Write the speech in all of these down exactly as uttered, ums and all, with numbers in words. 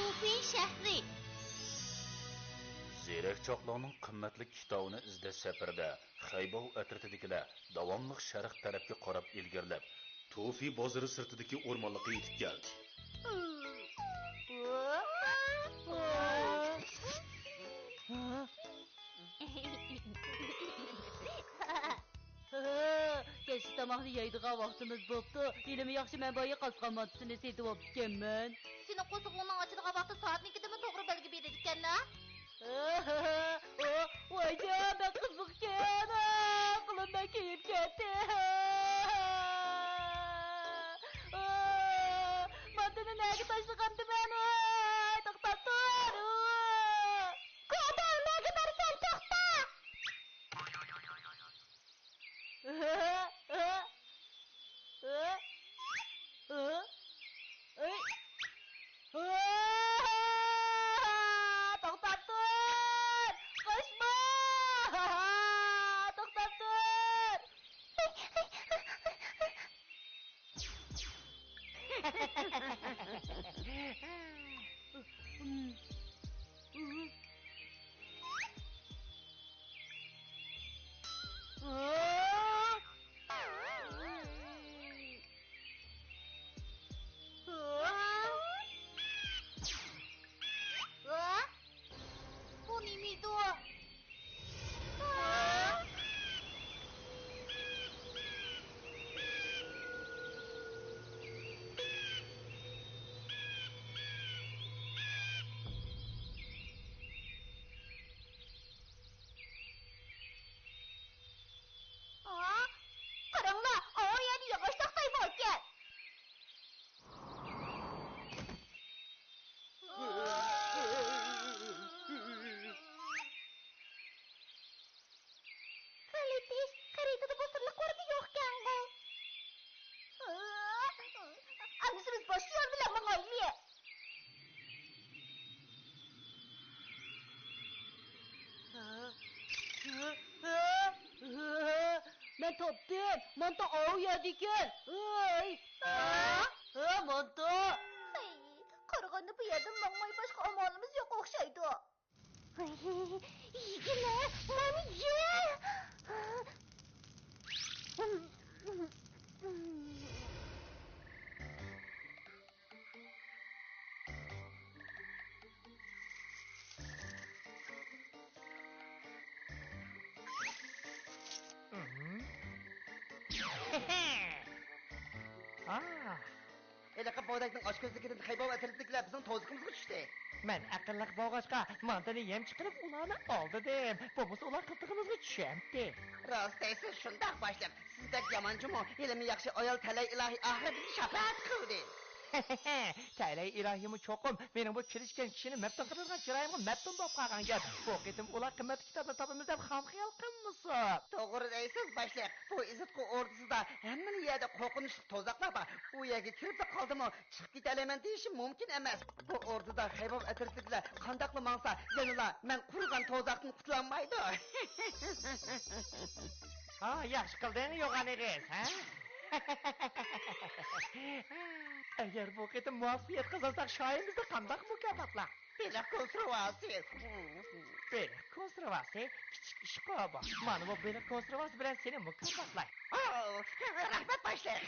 توفى شەھىرى. زېرەك چاقلارنىڭ قىممەتلىك كىتابىنى ئىزدەش سەپىرىدە خەيباۋ ئەترىتىدىكىلەر داۋاملىق شەرق تەرەپكە قاراپ ئىلگىرىلەپ، توفى بازىرى سىرتىدىكى ئورمانلىققا يېتىپ كەلدى. كەچلىك تاماقنى يەيدىغان ۋاقتىمىز بوپتۇ. ھېلىمۇ ياخشى، مەن بايا قاسقان مانتىسىنى سېتىۋاپتىكەنمەن. سېنىڭ قورسىقىڭنىڭ ئاچىدىغان ۋاقتى سائەتنىڭ ئىككىدىمۇ توغرا بەلگە بېرىدىكەن-ە. ۋايجان، بەك قىزىقكەن. قولۇم بەك كېيىپ كەتتى. مانتىنى نەگە تاشلىغانتىمەن؟ ۋاي، توختاپ تۇر. كودا، نەگە بارىسەن؟ توختا! توختاپ تۇر! قاچما! توختاپ تۇر! بۇ نېمىدۇ؟ ھا؟ قاراڭلار، ئاۋۇ يەردە ياغاچ تاختاي باركەن. غەلىتە ئىش، خەرىتىدە بۇ سىرلىق ۋورىكى يوقكەنغۇ. ئەمىسە بىز باشقا يول بىلەن ماڭايلى. مەن تاپتىم. مانتا ئاۋۇ يەردىكەن. ھەي. ھە؟ ھە، مانتا. ھەي، قارىغاندا بۇ يەردىن ماڭماي باشقا ئامالىمىز يوق ئوخشايدۇ. ھەي، يېگىنە، مانا يە. ھېلىقى بودەكنىڭ ئاچكۆزلۈكىدىن خەيباۋ ئەترىتىدىكىلەر بىزنىڭ توزىقىمىزغا چۈشتى. مەن ئەقىللىق بولغاچقا، مانتىنى يەم چىقىرىپ، ئۇلارنى ئالدىدىم. بولمىسا ئۇلار قىلتىقىمىزغا چۈشەمتى. راست دەيسىز، شۇنداق باشلىق. سىز بەك يامان جۇمۇ. ھېلىمۇ ياخشى ئايال تەلەي ئىلاھى ئاخىرى بىزگە شاپائەت قىلدى. تەلەي ئىلاھىمۇ چوقۇم مېنىڭ بۇ كېلىشكەن كىشىنى مەپتۇن قىلىدىغان چىرايىمغا مەپتۇن بولۇپ قالغان گەپ. بۇ قېتىم ئۇلار قىممەتلىك كىتابنى تاپىمىز دەپ خام خىيال قىلمىسۇن. توغرا دەيسىز، باشلىق. بۇ ئېزىتقۇ ئوردىسىدا ھەممىلا يەردە قورقۇنچلۇق توزاقلار بار. ئۇ يەرگە كىرىپلا قالدىمۇ، چىقىپ كېتەلەيمەن دېيىشى مۇمكىن ئەمەس. بۇ ئوردىدا خەيباۋ ئەترىتىدىكىلەر قانداقلا ماڭسا، يەنىلا مەن قۇرغان توزاقتىن قۇتۇلالمايدۇ. ھا، ياخشى قىلدىڭ يوغان ئېغىز، ھە؟ ئەگەر بۇ قېتىم مۇۋەپپەقىيەت قازانساق، شايىمىزدا قانداق مۇكاپاتلار؟ بېلىق كونسېرۋاسى. بېلىق كونسېرۋاسى؟ كىچىك ئىشقا بۇ. مانا بۇ بېلىق كونسېرۋاسى بىلەن سېنى مۇكاپاتلاي. ئاۋۇ، رەھمەت باشلىق.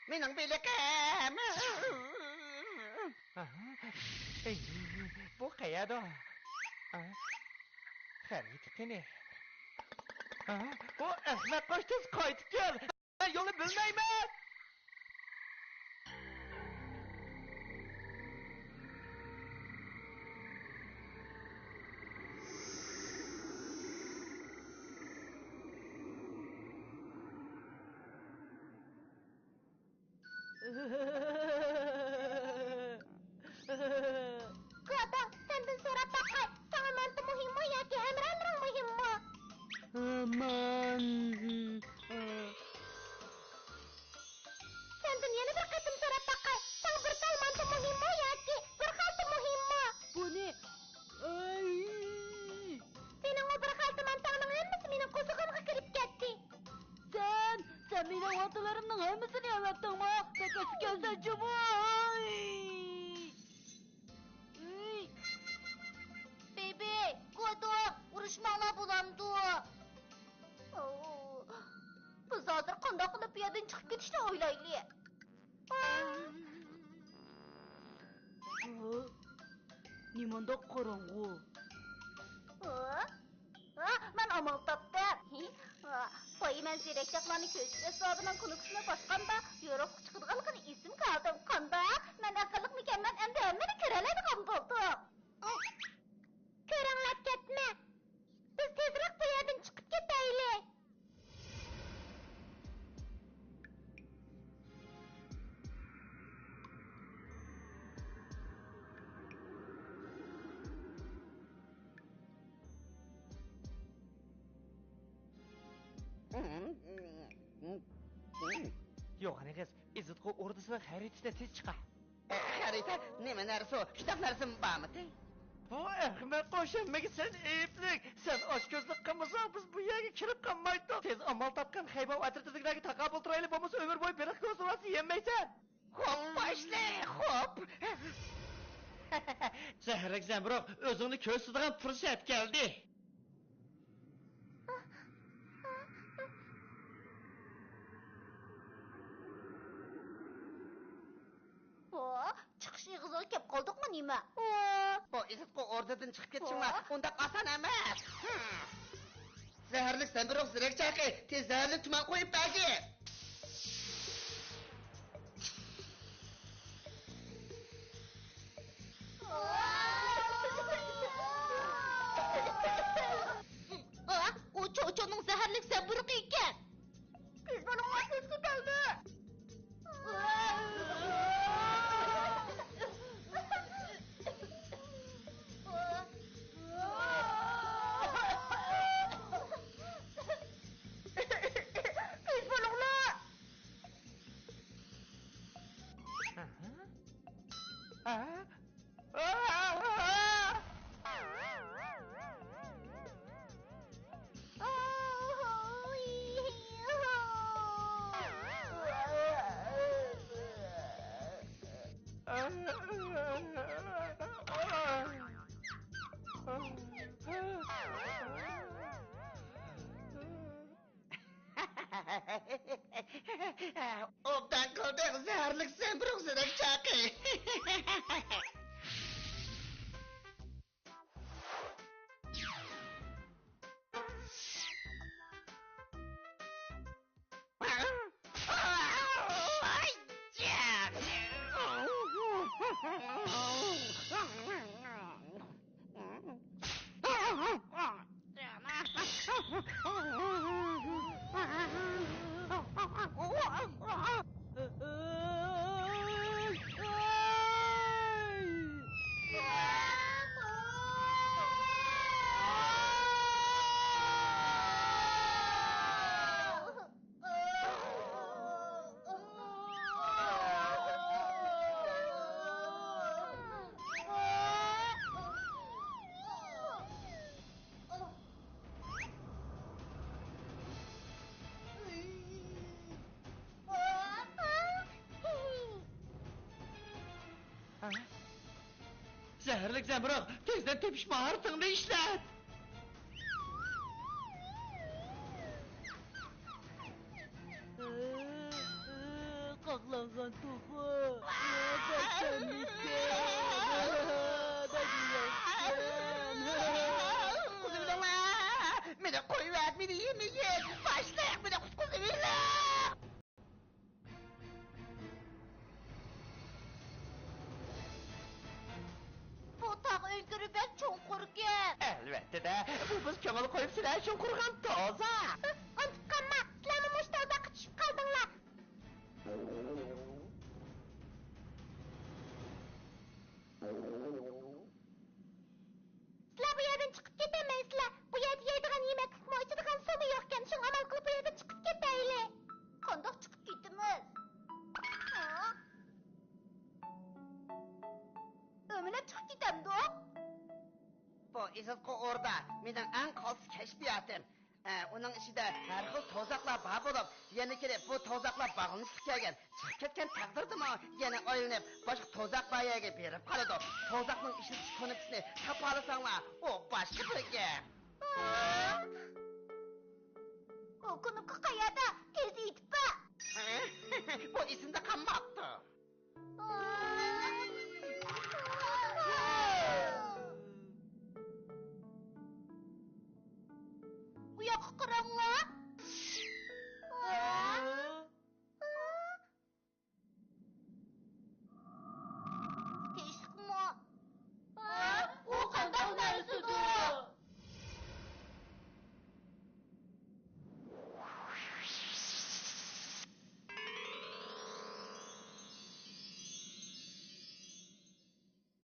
مېنىڭ بېلىقىم. ئاھا. ئەي، بۇ قەيەردۇ؟ ئا، خەرىتە قېنى؟ ئا، ئۇ ئەخمەق قوش، تېز قايتىپ كەل. مەن يولنى بىلمەيمەن. گاداڭ، سەندىن سوراپ باقاي، ساڭا مانتا مۇھىممۇ ياكى ھەمراھلىرىڭ مۇھىممۇ؟ مان-، سەندىن يەنە بىر قېتىم سوراپ باقاي، ساڭا بىر تال مانتا مۇھىممۇ ياكى بىر خالتا مۇھىممۇ؟ بۇنى، ئەي! سېنىڭ ئۇ بىر خالتا مانتاڭنىڭ ھەممىسى مېنىڭ قورسىقىمغا كىرىپ كەتتى. سەن، سەن مېنىڭ ئۇنتۇڭما، بەك ئەسكەنسەن جۇمۇ. ئۆي. ئۆي. بېبى، گودۇڭ، ئۇرۇشماڭلار بولامدۇ؟ ئوو، بىز ھازىر قانداق قىلىپ بۇ يەردىن چىقىپ كېتىشنى ئويلايلى. ھە؟ نېمانداق قاراڭغۇ؟ ھە؟ ھە، مەن ئامال تاپتىم. ھە، بايا مەن زېرەكچاقلارنى كۆزىتىش ئەسۋابىنىڭ كۇنۇپكىسىنى باسقاندا يورۇقلۇق چىقىدىغانلىقىنى ئېسىمگە ئالدىم. قانداق؟ مەن ئەقىللىقمىكەن، مەن ئەمدى ھەممىنى كۆرەلەيدىغان بولدۇم. كۆرەڭلەپ كەتمە. بىز تېزرەك بۇ يەردىن چىقىپ كېتەيلى. يوخان ئېغىز، ئېزىتقۇ ئوردىسىنىڭ خەرىتىسىنى تېز چىقار. خەرىتە؟ نېمە نەرسە ئۇ؟ كىتاب نەرسىمۇ بارمىتى؟ بۇ ئەخمەق قوش ھەممىگە سەن ئەيىبلىك. سەن ئاچكۆزلۈك قىلمىساڭ، بىز بۇ يەرگە كىرىپ قالمايتتۇق. تېز ئامال تاپقىن، خەيباۋ ئەترىتىدىكىلەرگە تاقابىل تۇرايلى، بولمىسا ئۆمۈر بويى بېلىق كونسېرۋاسى يېيەلمەيسەن. خوپ، باشلى، خوپ. زەھەرلىك زەمبۇرۇغ، ئۆزۈڭنى كۆرسىتىدىغان پۇرسەت كەلدى. ۋا، چىقىش ئېغىزىغا كەپ قالدۇقمۇ نېمە؟ ۋا! بۇ ئېزىتقۇ ئوردىدىن چىقىپ كېتىشىڭلار ۋا! ئۇنداق ئاسان ئەمەس. زەھەرلىك زەمبۇرۇغ زېرەكچاقى، تېز زەھەرلىك تۇمان قويۇپ بەرگىن. ئا، ئۇ چوچۇنىڭ زەھەرلىك زەمبۇرۇغى ئىكەن. تېز بولۇڭلار، تېز كېتەيلى. تېز بولۇڭلار. ئوبدان قىلدىڭ، زەھەرلىك زەمبۇرۇغ زېرەكچاقى. زەھەرلىك زەمبۇرۇغ، تېزدىن تېپىش ماھارىتىڭنى ئىشلەت! قاقلانغان توخۇ. بەك تەملىككەن. بەك ياخشىكەن. قۇتقۇزۇۋېلىڭلار! مېنى قويۇۋەت، مېنى يېمىگىن! باشلىق، مېنى قۇتقۇزۇۋېلىڭ! بۇ تاغ ئۆڭكۈرى بەك چوڭقۇركەن. ئەلۋەتتە-دە، بۇ بىز كۆڭۈل قويۇپ سىلەر ئۈچۈن قۇرغان تازا. ئۇنتۇپ قالما، سىلەرمۇ مۇشۇ تازاغا چۈشۈپ قالدىڭلار. سىلەر بۇ يەردىن چىقىپ كېتەلمەيسىلەر. بۇ يەردە يەيدىغان يېمەكلىكمۇ، ئىچىدىغان سۇمۇ يوقكەن. شۇڭا ئامال قىلىپ بۇ يەردىن چىقىپ كېتەيلى. قانداق چىقىپ كېتىمىز؟ ھە؟ ئۆمىلەپ چىقىپ كېتەمدۇق؟ بۇ ئېزىتقۇ ئوردا مېنىڭ ئەڭ قالتىس كەشپىياتىم. ئە، ئۇنىڭ ئىچىدە ھەر خىل تۇزاقلار بار بولۇپ، يەنە كېلىپ بۇ تۇزاقلار باغلىنىشلىق كەلگەن. چىقىپ كەتكەن تەقدىردىمۇ يەنە ئايلىنىپ، باشقا تۇزاق بار يەرگە بېرىپ قالىدۇ. تۇزاقنىڭ ئىشلىتىش كۇنۇپكىسىنى تاپالىساڭلار، ئۇ باشقا بىر گەپ. ئۇ كۇنۇپكا قەيەردە؟ تېز ئېيتىپ بەر. بۇ ئېسىمدە قالماپتۇ. ئۇ ياققا قارا،